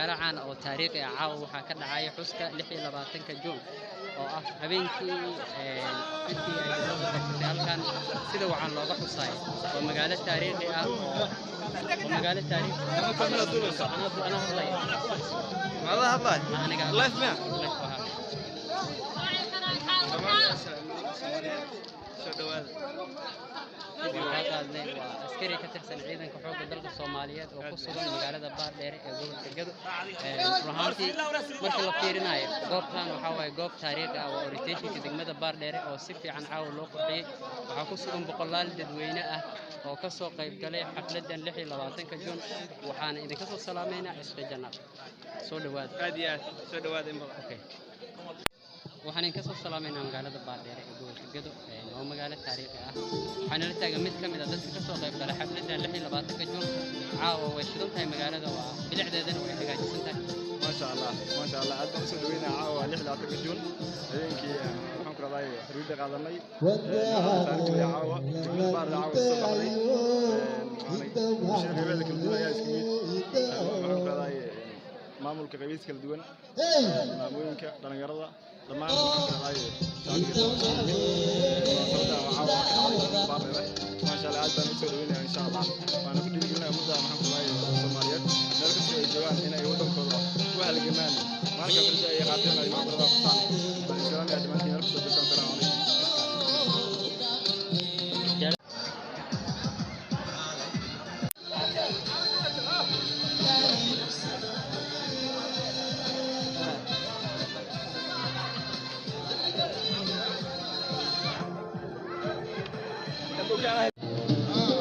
Fagaaro caan oo taariikhi ah. Caawa waxaa ka dhacaya xuska 26-ka Juun, oo ah habeenkii intii ay dowladda qabsatay halkan sida wacan looga xusayo. Waa magaalo taariikhi ah oo waa magaalo taariikhi. Anaa hadlaya. Mada hadlay? Aniga. Live miya? Live ahaa. Soo dhawaada. Waxaa qaadnay waa askari ka tirsan ciidanka xoogga dalka Soomaaliyeed oo ku sugan magaalada Baardheere ee gobolka Gado. Run ahaantii, marka la fiirinayo goobtan, waxaa waaye goob taariikhi ah, waa orientationka degmada Baardheere oo si fiican caawa loo qurxiyey. Waxaa ku sugan boqolaal dadweyne ah oo ka soo qayb galay xafladan 26-ka Juun. Waxaana idinka soo salaameynaa Cishqi Jannaad. Soo dhawaada. Aad iyo aad soo dhawaada in badan. Okay. Waxaan idinka soo salaameynaa magaalada Baardheere ee gobolka Gado. Waa magaalo taariikhi ah. Waxaana la taagan mid ka mid ah dadka ka soo qayb galay xafladan 26-ka Juun. Caawa way shidan tahay magaalada, waa bilicdeedana way hagaajisan tahay. Maasha Allah, maasha Allah, aad baan usoo dhaweynaya. Caawa 26-ka Juun, habeenkii waxaan ku rahday xorriyadda qaadanay taariikhda. Caawa degmada Baardheere caawa soo baxday. Bulshada qaybaheeda kala duwan ayaa isku mid, waxaan ku rahday maamulka qaybihiisa kala duwan, maamooyinka, dhalinyarada, dhammaan waxaan ku rahday shacbiga munaasabadda caawa ka dhacday Baardheere. Maasha Allah, aad baan usoo dhaweynaya. Insha Allah waana ku dhiirigelinaya ummadda, maxaan ku rahday, Soomaaliyeed meel kasta ay joogaan inay waddankooda u halgamaan, maalinka xorriyadda ay qaateen ay maamulada qabtaan. Waan salaamaya dhammaantiin meel kastoo joogtaan. Salaamu calaykum.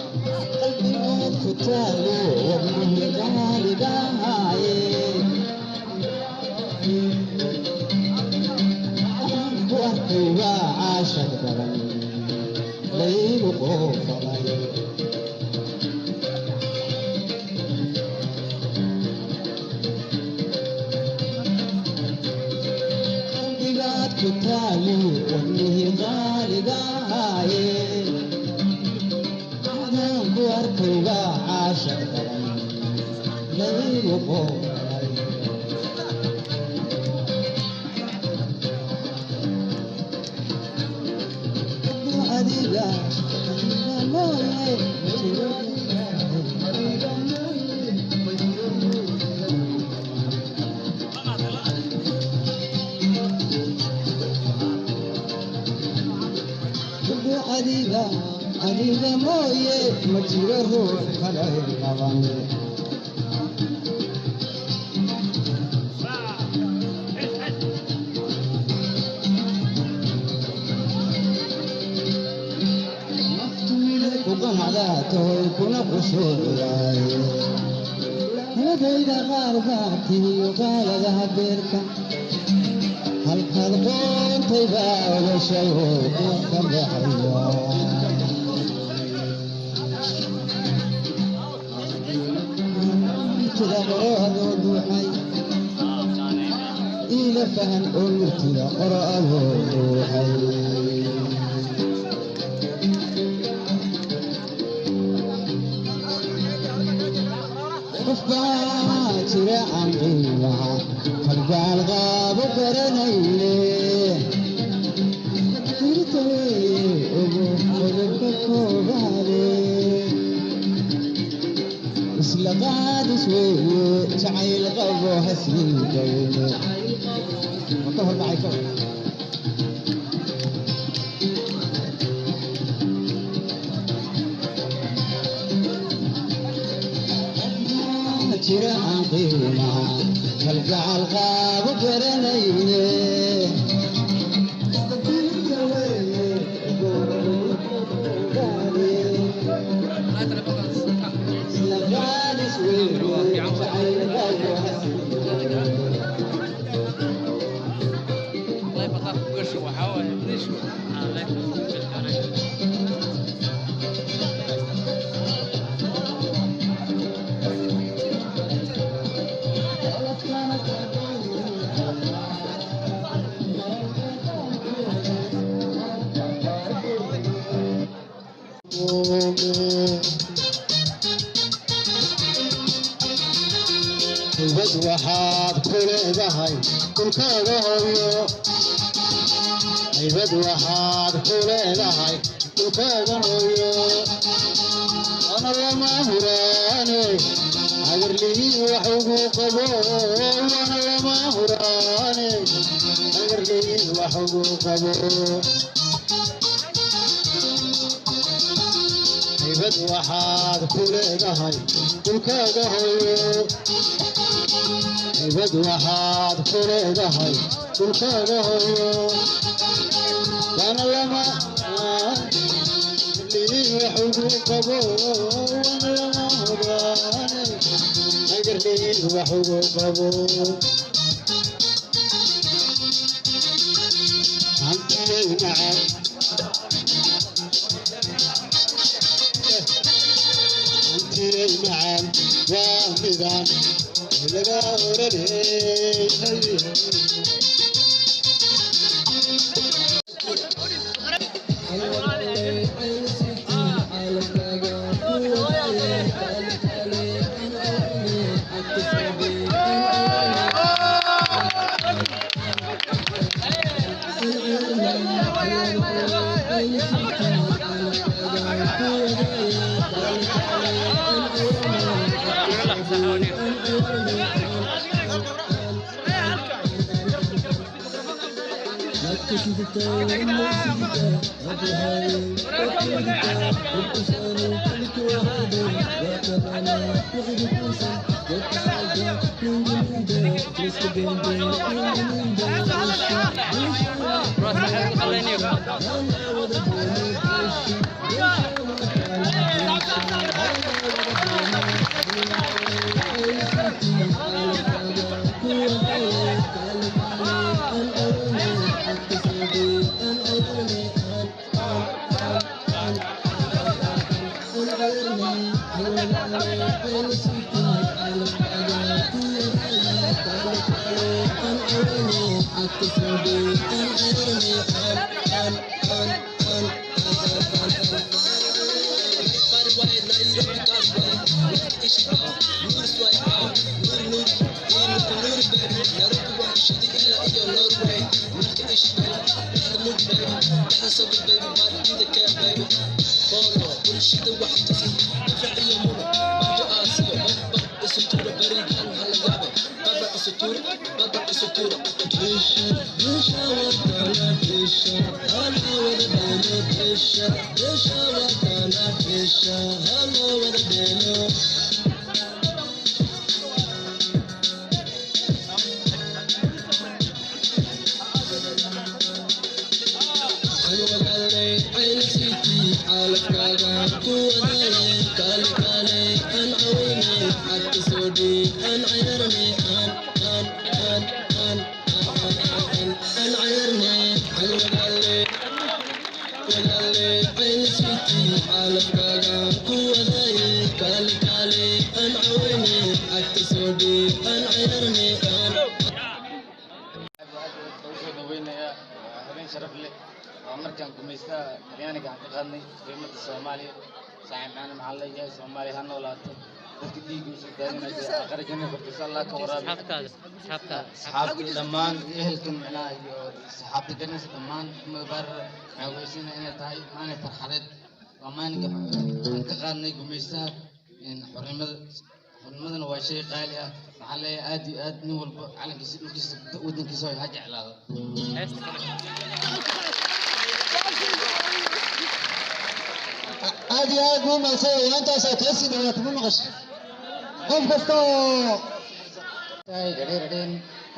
Qalbigaad ku taalo wadnihii qaaligahaye, waxaan ku arkay waa caashaq daran laygu qoofalay. Qalbigaad ku taalo wadnihii qaaligahaye, waxaan ku arkay waa caashaq daran laygu qoofalay. Adiga mooye ma jiro. Adiga, adiga mooye ma jiro ruux kale qaban. Ku qanacdaa tahoy kuna qushuucdaay nabadayda qaar baa tihiyo qaaladaha beerka, halkaad qoontay baa ogashay oo ka baxaya. Murtida qoro adoo dhuuxay, iila fahan oo murtida qoro adoo dhuuxay. Qof baa jira aan qiimaha kalgaal qaabo garanayne, jirta weeye ogo qodobka koobaade, isla qaadis weeye jacayl qabo hasii dayne ma ka hor dhacay ka hor. Jira aan qiimaha kalgacal qaabo garanayne, jirta weeye isla qaadis weeye jacayl qabo hasii dayne. Ah, live ku. Haybad waxaad ku leedahay dhulkaaga hooyo. Haybad waxaad ku leedahay dhulkaaga hooyo. Ana lama huraane hagarlii wax ugu qabo. Wana lama huraane hagarlii wax ugu qabo. Haybad waxaad ku leedahay dhulkaaga hooyo. Haybad waxaad ku leedahay dhulkaaga hooyo. Wana lama lii wax ugu qabo. Wana lama huraane hagarlii wax ugu qabo. Hantiyay macaan, hantiyay macaan, waa midaan laga oranay. Usoo dhaweynayaa waa habeen sharaf leh. Waa markaan gumaystaha Talyaaniga aan ka qaadnay qiimada Soomaaliya. Saaxiib macna maxaa leeyahay? Soomaaliya ha noolaato. Dadka dhiigga usoo daadinaya aakhira janna firdawsa Allah ka waraabiyo. Asxaabtaada, asxaabtaada. Asxaabtii dhammaan, ehelka macnaha iyo saxaabta garanaysa dhammaan madabaar, waxaa ogeysiinaya inay tahay maalin farxadeed. Waa maalinka aan ka qaadnay gumaystaha xornimada. Xornimadana waa shay qaali ah. Waxaan leeyahay aad iyo aad nin walba calankiisa, dhulkiisa, wadankiisa ha jeclaado. Heesta kale. Aad iyo aad buu mahadsan yahay. Intaasaa kaa sii dhawaata ma maqashay qof kasta oo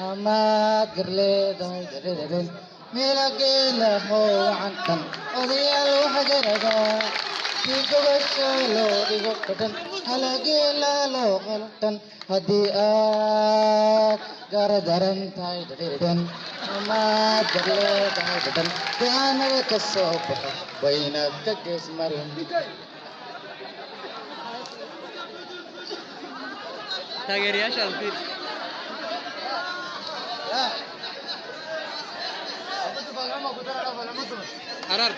Amaad garleedahay dhadhadhadhin milageelaho wacantan odayaal waxa garada si gobasha loo dhigo dhadhan halageela loo qaldan haddii aad garadaran tahay dhadhadhan amaad garleedahay dhadhan go'aanada ka soo baxo waynaad ka gees marin. Taageerayaashaada fiir. Arar.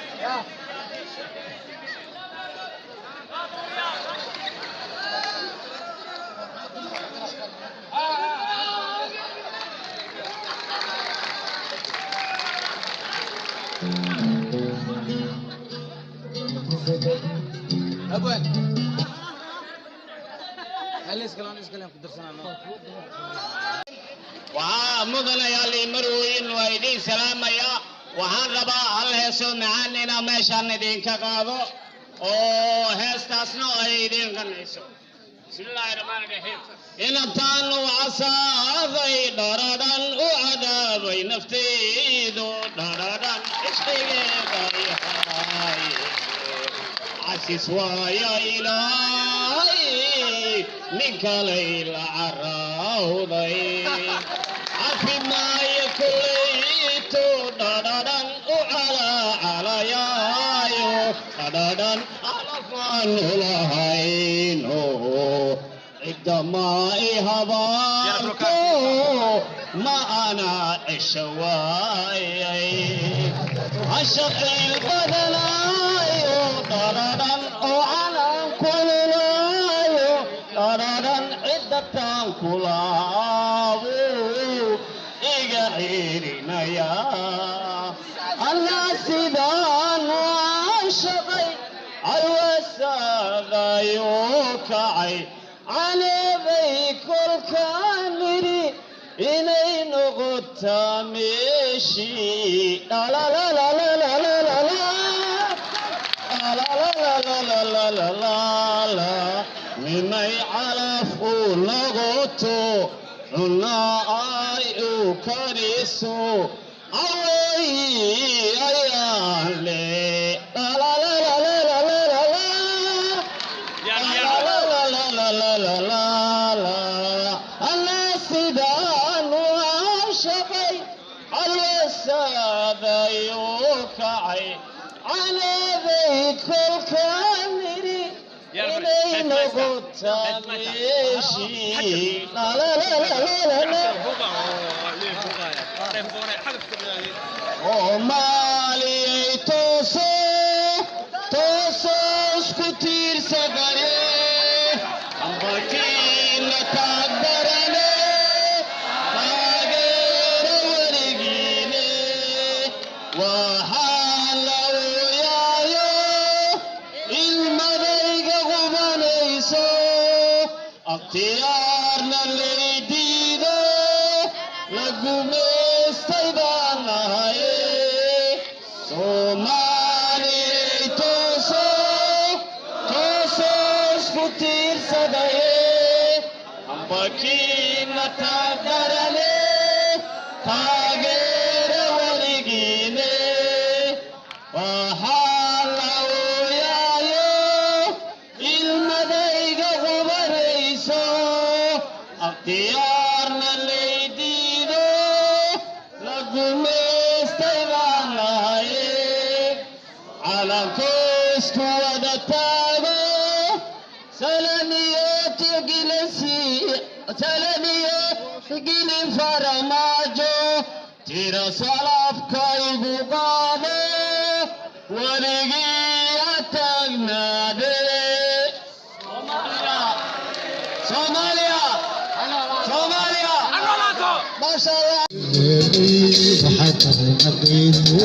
Abwan. Hal iskalaan iskalaan ku darsanaa. Waxaa mudanayaal marweyn, waa idiin salaamaya. Waxaan rabaa hal heesoo macaan inaan meeshaan idinka qaado oo heestaasna ay idiin qanciso. Bismillaahi raxmaani raxiim. Inantaan u casaaday, dharadhan u cadaabay naftaydu, dharadhan ishqigeeda yahay, casis waaya ilaahay nin kalay la carrawday, cafi maayo kullayto, dhadhadhan u calaacalayaayo, dhadhadhan calafaan ulahayno, cidda maa i habaarto, ma ana cesho waayay, ashaqayl badanaayo, dhadhadhan oo calan kululaayo, dhadhadhan ciddataan kulaabu iga ciirinaya, allah sidaan shaqay alwasaaqayo kacay, caleebay kolkaan nidhi inay noqotaa meeshii, lalalalalalalalala lalalalalalalalala, ninay calaf u noqoto, cunna ay u kariso, away ayaan le, lalalalalalalalala lalalalalalalalala, alla sidaan u shaqay alwasaadayo kacay, caleebay kolkaan nidhi inay noqotaa meeshii, lalalalalala. Soomaaliyay tooso, tooso, isku tiirsadaye, ambakiina taagdarane, taageero weligiine, waxaa la ooyaayo, ilmadayga qubanayso, akhtiyaarna laydiido, la gumaystay baan nahay. Soomaaliyay tooso, tooso, isku tiirsadaye, ambakiina taagarane, taageera weligiine, waxaa la ooyaayo, ilmadayga qubanayso, akhtiyaarna laydiido, la gumaystay baan nahay, calankoosku wada taago, salamiyo tigilisi, salamiyo tigilin, faramaajo tira salabkaygu qaado, weligii ha taagnaade. Soomaaliya, Soomaaliya, maasha Allah. Waxaad tahay naqiibu.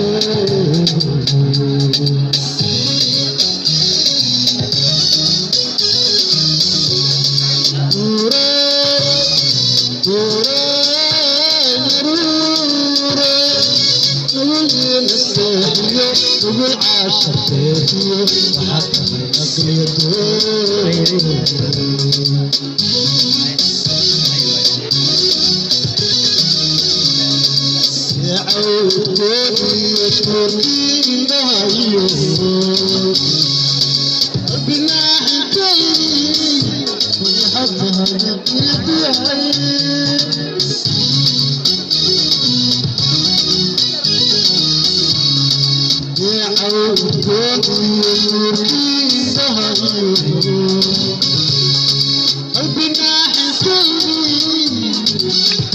Waxaad tahay naqiibu.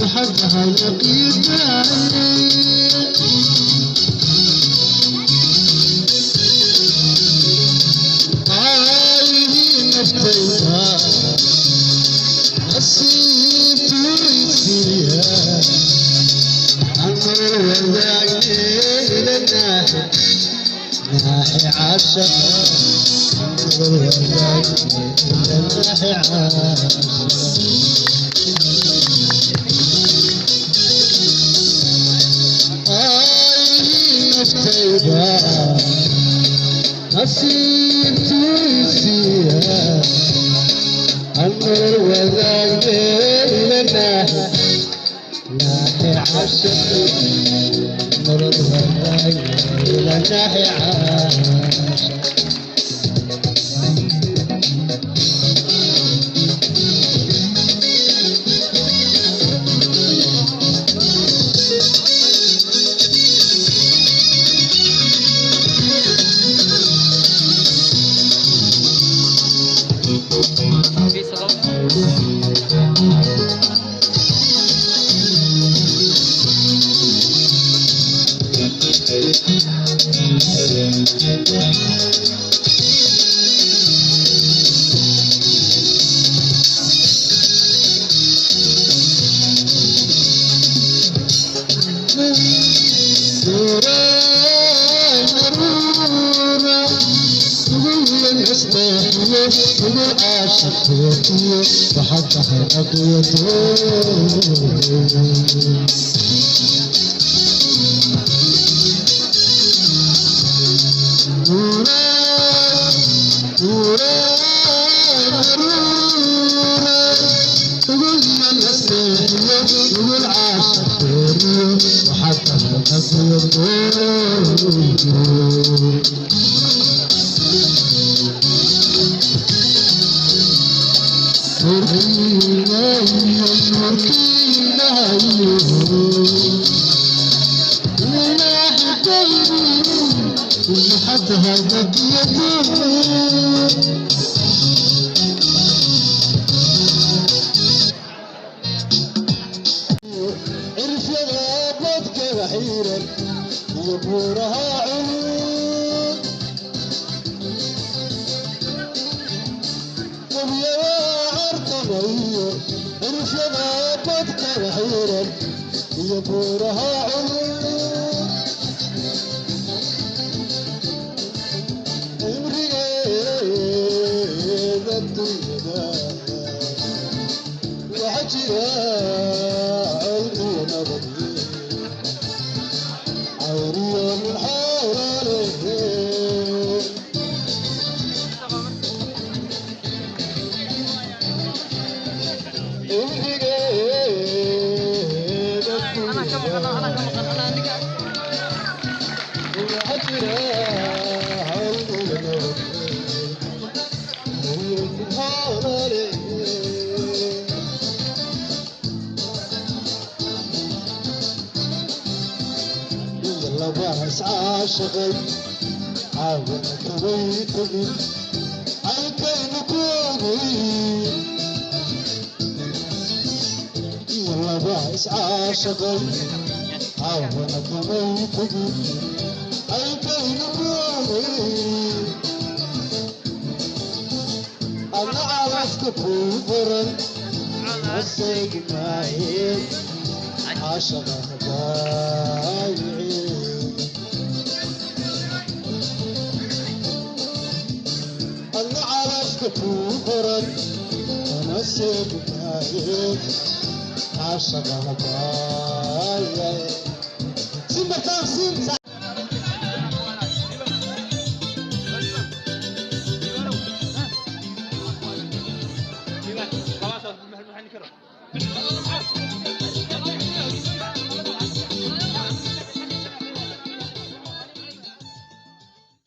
وحدها لقيت. عايدين نفتيها نسيت فيها أمر وداعي إلى الناحية. ناحي عاشق ناحي عاشق آي نفتيبا نصيب تيسيا النور وذاك لنا ناحي عاشق النور وذاك لنا عاشق. Peace alone.